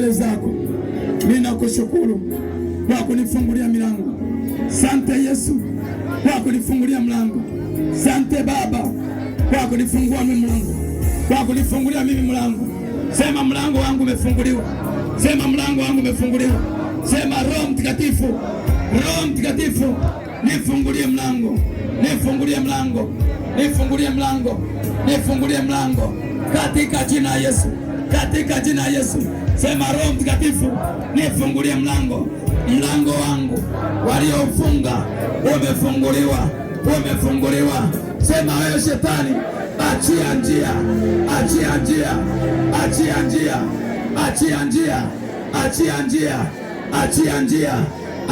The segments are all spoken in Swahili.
mbele zako, ninakushukuru kwa kunifungulia milango. Sante Yesu kwa kunifungulia mlango. Sante Baba kwa kunifungua mimi mlango, kwa kunifungulia mimi mlango. Sema mlango wangu umefunguliwa. Sema mlango wangu umefunguliwa. Sema Roho Mtakatifu, Roho Mtakatifu, nifungulie mlango, nifungulie mlango, nifungulie mlango, nifungulie mlango katika jina Yesu, katika jina Yesu. Sema Roho Mtakatifu, nifungulie mlango, mlango wangu waliofunga umefunguliwa, umefunguliwa. Sema wewe shetani, achia njia, achia njia, achia njia, achia njia, achia njia, achia njia,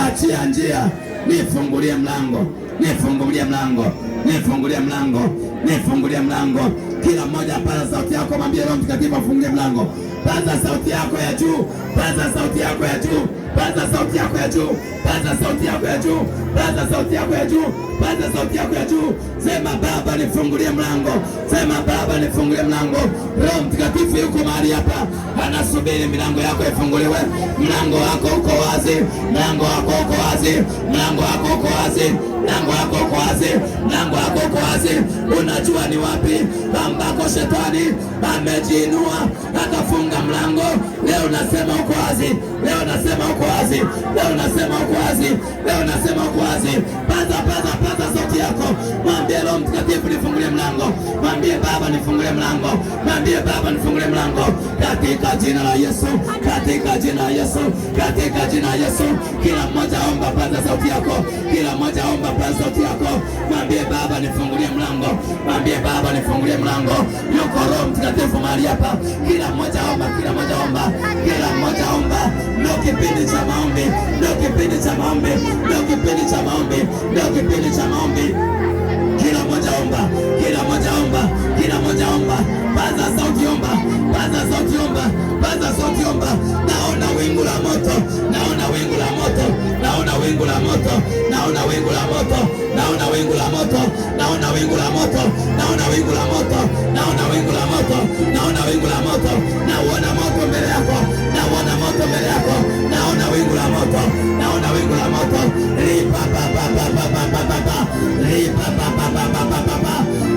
achia njia, nifungulie mlango, nifungulie mlango, nifungulie mlango, nifungulie mlango. Kila mmoja paza sauti yako, mwambie Roho Mtakatifu afungulie mlango. Paza sauti yako ya juu, paza sauti yako ya juu, paza sauti yako ya juu, paza sauti yako ya juu, paza sauti yako ya juu, paza sauti yako ya juu. Sema Baba, nifungulie mlango. Sema Baba, nifungulie mlango. Roho Mtakatifu yuko mahali hapa, anasubiri milango yako ifunguliwe. Mlango wako uko wazi, mlango wako uko wazi, mlango wako uko wazi, mlango wako uko wazi, mlango wako uko wazi. Unajua ni wapi ambako shetani amejiinua akafunga mlango. Leo nasema uko wazi, leo nasema uko wazi, leo nasema uko wazi, leo nasema uko wazi. Paza, paza, paza sauti yako, mwambie Roho Mtakatifu nifungulie mlango, mwambie Baba nifungulie mlango, mwambie Baba nifungulie mlango, katika jina la Yesu, katika jina la Yesu, katika jina la Yesu. Kila mmoja omba, paza sauti yako, kila mmoja omba, paza sauti yako, mwambie Baba nifungulie mlango, mwambie Baba nifungulie mlango. Yuko Roho Mtakatifu mahali hapa. Kila mmoja omba, kila mmoja omba, kila mmoja omba. Ndio kipindi cha maombi, ndio kipindi cha maombi, ndio kipindi cha maombi, ndio kipindi cha maombi. Kila mmoja omba, kila mmoja omba, kila mmoja omba. Paza sauti omba, paza sauti omba, paza sauti omba. Naona wingu la moto, naona wingu la moto, naona wingu la moto, naona wingu la moto, naona wingu la moto, naona wingu la moto, naona wingu la moto, naona wingu la moto, naona wingu la moto, naona moto mbele yako, naona moto mbele yako, naona wingu la moto, naona wingu la moto. Ripa pa pa pa pa pa pa pa pa, ripa pa pa pa pa pa pa pa,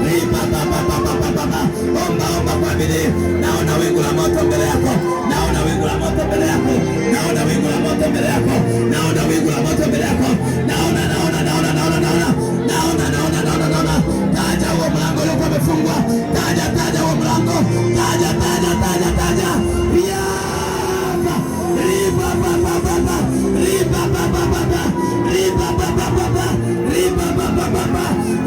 ripa pa pa pa pa pa pa pa. Omba, omba kwa bidii. Naona wingu la moto mbele yako, naona wingu la moto mbele yako, naona wingu la moto mbele yako, naona wingu la moto mbele yako, naona, naona, naona, naona, naona, naona, naona, naona, naona. Taja huo mlango uliokuwa umefungwa, taja, taja huo mlango, taja, taja, taja, taja. Riapa, ripa pa pa pa pa, ripa pa pa pa pa, ripa pa pa pa pa, ripa pa pa pa pa,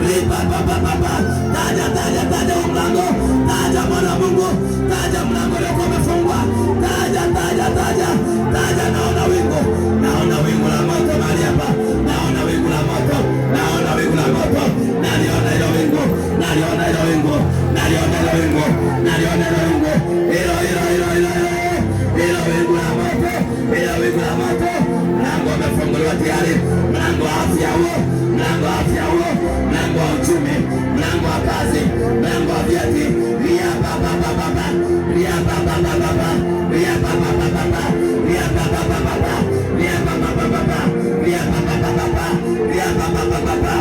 ripa pa pa pa pa. Taja, taja, taja huo mlango, taja mwana wa Mungu, taja mlango uliokuwa umefungwa, taja, taja, taja, taja. Naona wingu, naona wingu la moto mahali hapa, naona wingu la moto, naona wingu la moto, naliona hilo wingu, naliona hilo wingu, naliona hilo wingu, naliona hilo wingu, hilo, hilo, hilo, hilo, hilo wingu la moto, hilo wingu la moto. Mlango umefunguliwa tayari, mlango wa afya huo, mlango wa afya huo, mlango wa uchumi, mlango wa kazi, mlango wa vyeti. Ria ba ba ba ba ba, ria ba ba ba ba ba, ria ba ba ba ba ba, ria ba ba ba ba ba, ria ba ba ba ba ba, ria ba ba ba ba ba, ria ba ba ba ba ba.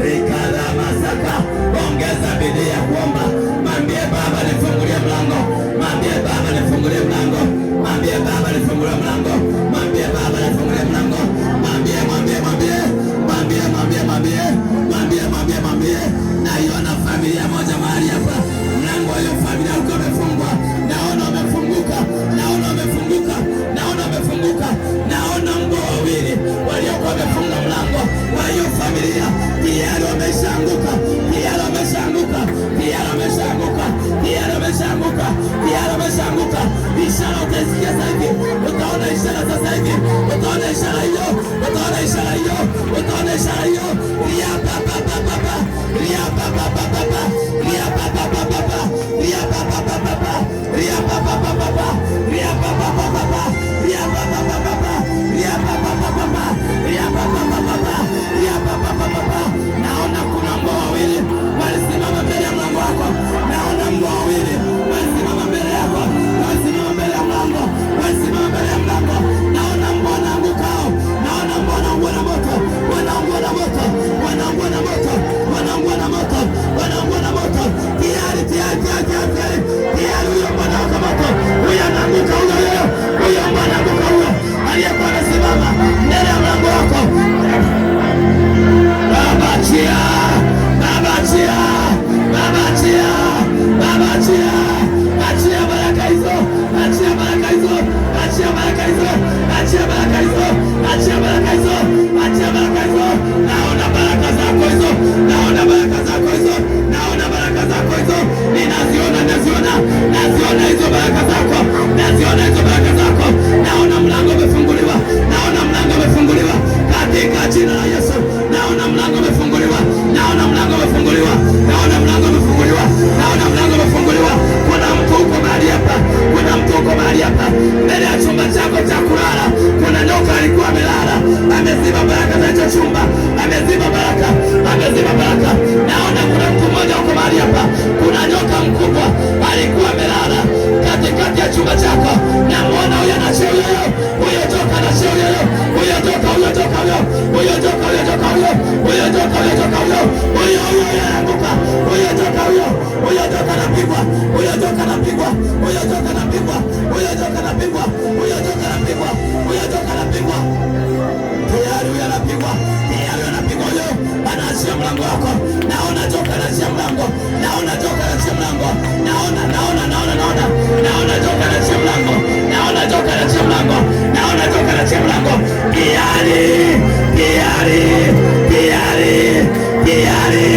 Rikaramasaka, ongeza bidii ya kuomba. Mwambie Baba nifungulie mlango, mwambie Baba nifungulie mlango, mwambie Baba nifungulie mlango, mwambie Baba nifungulie mlango, mwambie, mwambie, mwambie, mwambie, mwambie, mwambie, mwambie, mwambie, mwambie. Naiona familia moja mahali hapa, mlango wa hiyo familia ulikuwa umefungwa, naona umefunguka, naona umefunguka, naona umefunguka, naona mbwa wawili waliokuwa wamefunga mlango wa hiyo familia tayari wameshaanguka, tayari wameshaanguka, tayari wameshaanguka, tayari wameshaanguka, tayari wameshaanguka. Ishara utaisikia sasa hivi, utaona ishara sasa hivi, utaona ishara hiyo, utaona ishara hiyo, utaona ishara hiyo. Ria pa pa pa pa pa, ria pa pa pa pa pa, ria pa pa pa pa pa, ria pa pa pa pa pa, ria pa pa pa pa pa, ria pa pa pa pa pa, ria pa pa pa pa pa, ria pa pa pa pa pa, ria pa pa pa pa pa, ria pa pa pa pa pa. Naona kuna mbwa wawili walisimama mbele ya mlango wako. Naona mbwa wawili walisimama mbele yako, walisimama mbele ya mlango. hicho chumba, ameziba baraka, ameziba baraka. Naona kuna mtu mmoja uko mahali hapa, kuna nyoka mkubwa alikuwa amelala katikati ya chumba chako. Namuona huyo anachia huyo, huyo joka anachia huyo, huyo joka, huyo joka, huyo huyo joka, huyo joka, huyo huyo joka, huyo joka, huyo huyo huyo anaanguka, huyo joka, huyo huyo joka anapigwa, huyo joka anapigwa, huyo joka anapigwa, huyo joka anapigwa, huyo joka anapigwa, huyo joka anapigwa tayari, huyo anapigwa tayari, anapigwa huyo, anaachia mlango wako. Naona joka anaachia mlango, naona joka anaachia mlango, naona naona naona naona naona joka anaachia mlango, naona joka anaachia mlango, naona joka anaachia mlango tayari, tayari, tayari, tayari,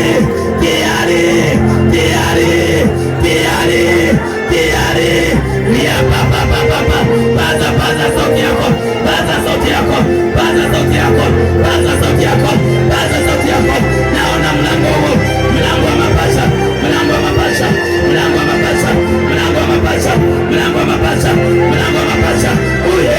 tayari, tayari, tayari, tayari. Ria pa pa pa pa pa, paza paza sauti yako, paza sauti yako, paza sauti yako, paza sauti yako, paza sauti yako. Naona mlango huo, mlango wa mapacha, mlango wa mapacha, mlango wa mapacha, mlango wa mapacha, mlango wa mapacha, mlango wa mapacha. Huyo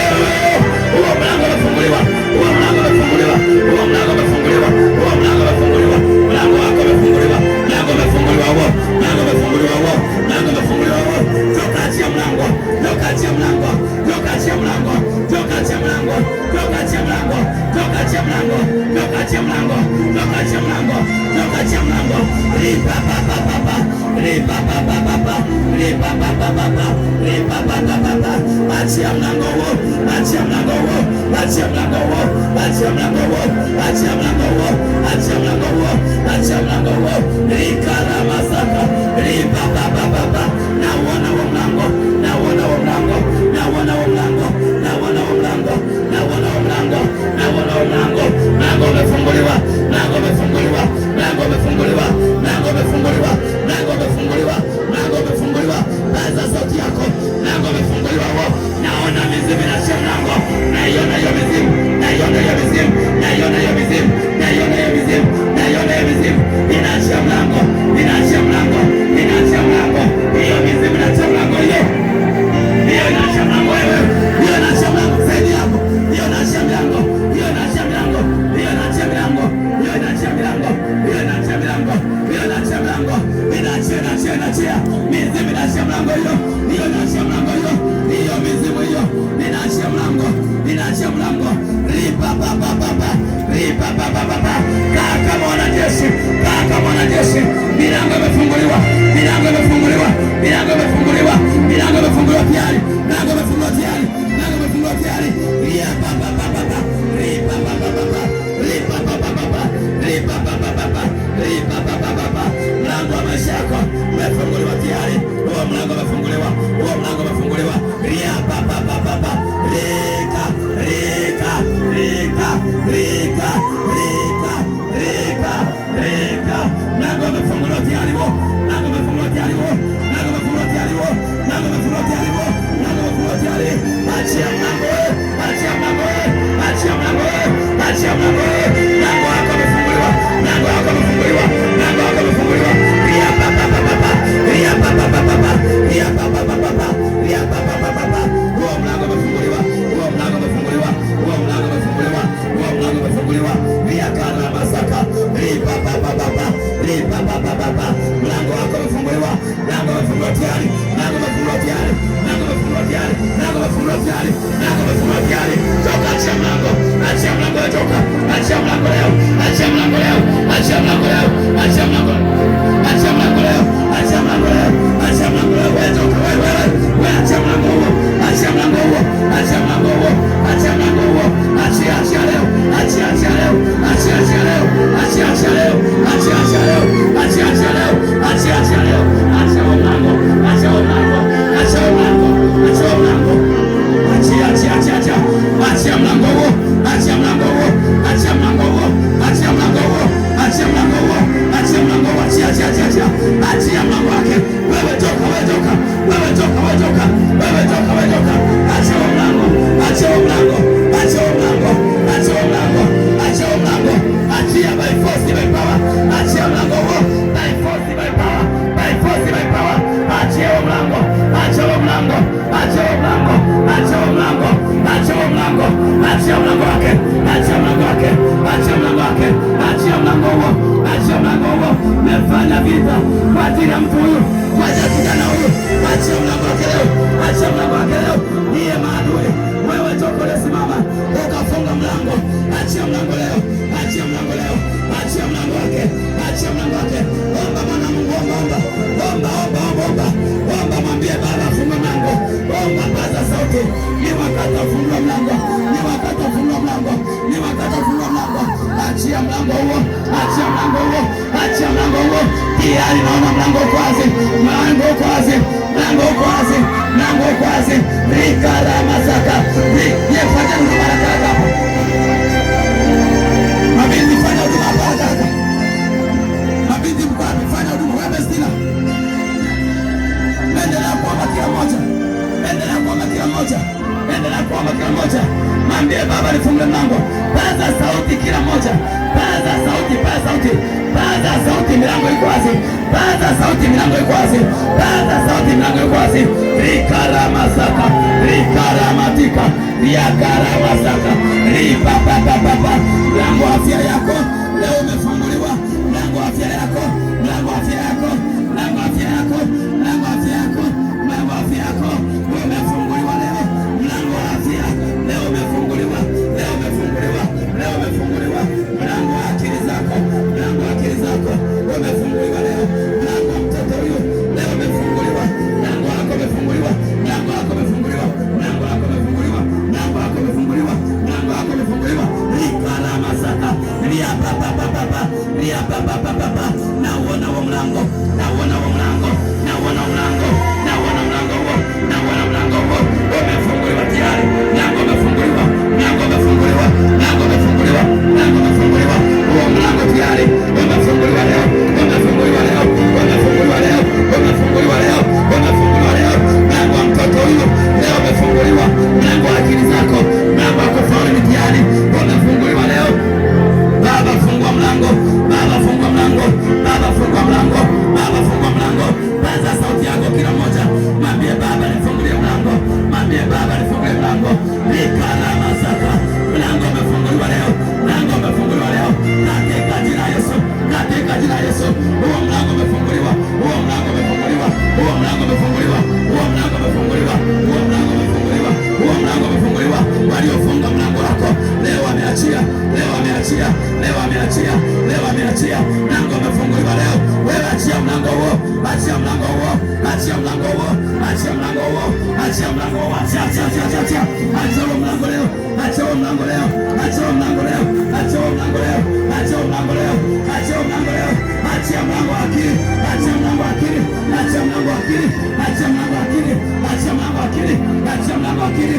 huo mlango umefunguliwa, huo mlango umefunguliwa, huo mlango umefunguliwa, huo mlango umefunguliwa, mlango wako umefunguliwa, mlango umefunguliwa huo, mlango umefunguliwa huo, mlango umefunguliwa huo. Toka, achia mlango, toka, achia mlango, toka, achia mlango, toka, achia mlango, toka, achia mlango, toka, achia mlango, toka, achia mlango, toka, achia mlango, toka, achia mlango. Ripa pa pa pa pa, ripa pa pa pa pa, ripa pa pa pa pa, ripa pa pa pa pa. Achia mlango huo, achia mlango huo, achia mlango huo, achia mlango huo, achia mlango huo, achia mlango huo, achia mlango huo. Rikara masaka, ripa pa pa pa pa. Nauona huo mlango, nauona huo mlango, nauona huo mlango, nauona huo mlango, nauona huo mlango, nauona huo mlango. Mlango umefunguliwa, mlango umefunguliwa, mlango umefunguliwa, mlango umefunguliwa, mlango umefunguliwa, mlango umefunguliwa. Paza sauti yako, mlango umefunguliwa huo. Naona mizimu inachia mlango, naiona hiyo mizimu, naiona hiyo mizimu, naiona hiyo mizimu, naiona hiyo mizimu, naiona hiyo mizimu inaachia mlango, inaachia mlango, inaachia mlango. Hiyo mizimu inaachia mlango hiyo hiyo inaachia mlango wewe, hiyo inaachia mlango zaidi yako, hiyo inaachia mlango, hiyo inaachia mlango, hiyo inaachia mlango, hiyo inaachia mlango, hiyo inaachia mlango, hiyo inaachia mlango, inaachia, inaachia, inaachia mizimu inaachia mlango hiyo, hiyo inaachia mlango hiyo, hiyo mizimu hiyo inaachia mlango, inaachia mlango. Ripa pa pa pa pa, ripa pa pa pa pa. Kaa kama wanajeshi, kaa kama wanajeshi. Milango imefunguliwa, milango imefunguliwa, milango imefunguliwa, milango imefunguliwa tayari, milango imefunguliwa tayari, milango imefunguliwa tayari. Ria pa pa pa pa pa, ripa pa pa pa pa, ripa pa pa pa pa, ripa pa pa pa pa, ripa pa pa pa pa. Mlango wa maisha yako umefunguliwa tayari, huo mlango umefunguliwa, huo mlango umefunguliwa. Ria pa pa pa pa pa, rika rika rika rika rika rika rika. Mlango umefunguliwa tayari huo, mlango umefunguliwa tayari huo, mlango umefunguliwa tayari huo, mlango umefunguliwa tayari huo, mlango umefunguliwa tayari. Achia mlango, achia mlango, achia mlango, achia mlango. Mlango wako umefunguliwa, mlango wako umefunguliwa, mlango wako umefunguliwa. Ria pa pa pa pa pa, ria pa pa pa pa pa, ria pa pa pa pa pa, ria pa pa pa pa pa. Huo mlango umefunguliwa, huo mlango umefunguliwa, huo mlango umefunguliwa, huo mlango umefunguliwa. Ria kara masaka, ripa pa pa pa pa, ripa pa pa pa pa. Mlango wako umefunguliwa, mlango umefunguliwa tayari, mlango umefunguliwa tayari, mlango umefunguliwa tayari, mlango umefunguliwa tayari, mlango umefunguliwa tayari. Toka, achia mlango, achia mlango, toka, achia mlango leo, achia mlango leo, achia mlango leo, achia mlango, achia mlango leo, achia mlango leo, achia mlango leo. Wewe toka, wewe wewe, wewe achia mlango huo, achia mlango huo, achia mlango huo, achia mlango huo, achia, achia leo, achia, achia leo, achia, achia leo, achia, achia leo, achia, achia leo, achia, achia leo, achia, achia leo, achia huo mlango, achia huo mlango, achia huo mlango, achia huo mlango. Achia, achia, achia, achia. Achia mlango huo, achia mlango huo, achia mlango huo, achia mlango huo, achia mlango huo, achia mlango huo, achia, achia, achia, achia. Achia mlango wake. Wewe toka, wewe toka, wewe toka, wewe toka, wewe toka, wewe toka. Achia huo mlango, mlango leo, achia mlango leo, achia mlango wake, achia mlango wake. Omba mwana Mungu, omba, omba, omba, omba, omba, omba, omba, mwambie Baba funga mlango, omba, paza sauti. Ni wakati wa kufungua mlango, ni wakati wa kufungua mlango, ni wakati wa kufungua mlango. Achia mlango huo, achia mlango huo, achia mlango huo. Tayari naona mlango uko wazi, mlango uko wazi, mlango uko wazi, mlango uko wazi. Rikaramasaka, fanya huduma haraka haraka hapo. Mabinti fanya huduma hapa haraka haraka. Mabinti mko wapi? Fanya huduma. Wewe Stina, endelea kuomba kila mmoja, endelea kuomba kila mmoja, endelea kuomba kila mmoja. Mwambie Baba nifungue mlango. Paza sauti kila mmoja, paza sauti, paza sauti, paza sauti, milango iko wazi. Paza sauti, milango iko wazi. Paza sauti, milango iko wazi. Rikaramasaka, rikaramatika, riakaramasaka, ripapapapapa. Mlango wa afya yako leo umefunguliwa. Mlango wa afya yako, mlango wa afya yako, mlango wa afya yako, mlango wa afya yako, mlango wa afya yako umefunguliwa leo. Mlango wa afya leo umefunguliwa, leo umefunguliwa, leo umefunguliwa. Mlango wa akili zako, mlango wa akili zako umefunguliwa leo. Mlango wa mtoto huyu leo umefunguliwa. Mlango wako umefunguliwa, mlango wako umefunguliwa, mlango wako umefunguliwa, mlango wako umefunguliwa, mlango wako umefunguliwa. Rikaramasaka, riapapapapa, riapapapapa. Nauona huo mlango, nauona huo mlango, nauona mlango, nauona mlango huo, nauona mlango huo umefunguliwa tayari. Mlango umefunguliwa, mlango umefunguliwa, mlango umefunguliwa, mlango umefunguliwa. Huo mlango tayari umefunguliwa leo, umefunguliwa leo, umefunguliwa leo, umefunguliwa leo, umefunguliwa leo. Mlango wa mtoto huyu leo umefunguliwa. Mlango wa akili zako, mlango wa kufaulu mitihani umefunguliwa leo. Baba fungua mlango, Baba fungua mlango, Baba fungua mlango, Baba fungua mlango. Paza sauti yako kila mmoja, mwambie Baba nifungulie mlango, mwambie Baba nifungulie mlango. Rikaramasaka, mlango umefunguliwa leo, mlango umefunguliwa leo katika jina la Yesu, katika jina la Yesu. Huo mlango umefunguliwa, huo mlango umefunguliwa, huo mlango umefunguliwa, huo mlango umefunguliwa, huo mlango umefunguliwa, huo mlango umefunguliwa. Waliofunga mlango wako leo wameachia, leo wameachia, leo wameachia, leo wameachia. Mlango umefunguliwa leo. Wewe achia mlango huo, achia mlango huo, achia mlango huo, achia mlango huo, achia mlango huo, achia, achia, achia, achia, achia, achia huo mlango leo, achia huo mlango leo, achia huo mlango leo, achia huo mlango leo, achia huo mlango leo, achia huo mlango leo, achia mlango wa akili, achia mlango wa akili, achia mlango wa akili, achia mlango wa akili, achia mlango wa akili, achia mlango wa akili.